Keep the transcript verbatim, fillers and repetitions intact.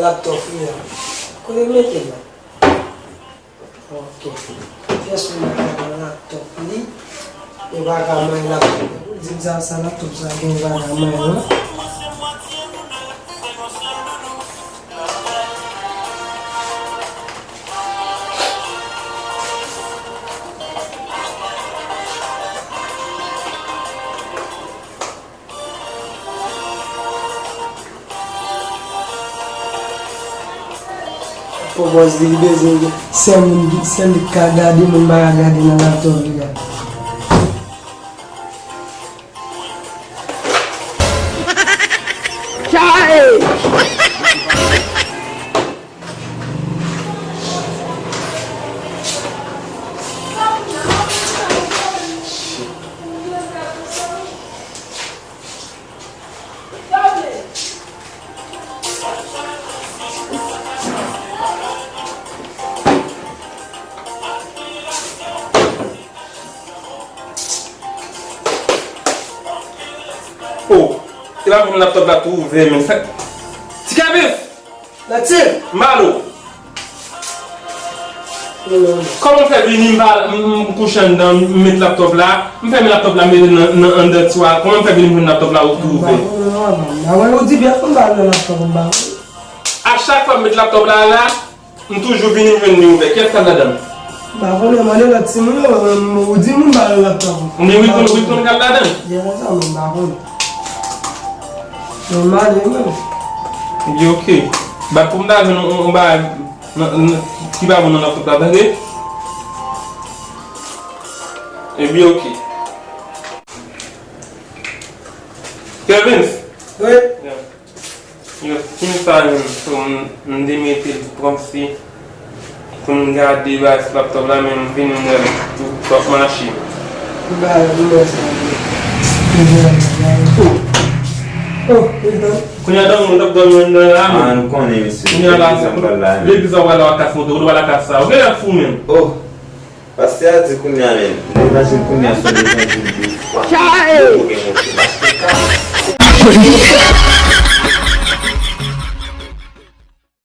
Laptop li a. Kote l mete l la? Ok. Pyès moun pa ka pran laptop li. Yo pa ka manyen laptop li. Pou l di m sa, sa laptop sa gen, yo pa ka manyen l. Pwopòz li, li bezwen gen sèl moun ki, sèl li k ka gade, moun pa ka gade nan laptop li a. Chae! Oh, e pa pou laptop la tou ouvè, men sa. Ti Kevens! Latif! Malo! Kòman w fè vini, m pa, m, m kouche anndan, m met laptop la, m fèmen laptop la, m mete nan, nan anndan tiwa, kòman w fè vini, m jwenn laptop la tou ouvè? M pa konnen non, m pa konnen. Ou di byen pou m pa nan laptop, m pa konnen. A chak fwa m met laptop la la, m toujou vini, m jwenn li ouvè. Kiyès k al ladan l? M pa konnen, mande lòt timoun yo, men ou di moun pa nan laptop. Men Wilton, Wilton k al ladan l? Gen rezon, men m pa konnen. Nòmal, wi, men. Ebyen, oke. Bat pou m ta jwenn yon, yon bagay nan, nan, ki pa bon nan laptop la, tande? Ebyen, oke. Kevens! Wi? Yeah. Yo, fim sa menm, so, m, m te mete l kòmsi pou m gade bagay sou laptop la, men m vin m wè l tou t ap mache. Ki bagay, ki bagay sa ye? Oh. Oh, Wilton. Kounye a dòmi, ou t ap dòmi anndan la menm. Ah, nou konnen, mesye. Kounye a la, legliz la, ou pral lakay sa, ou te pral lakay sa. Ou gen lè fou menm. Oh. Pastè a di kounye a menm, levanjil kounye a se levanjil de fwa. Chae! Yo gen moun ki mache ka.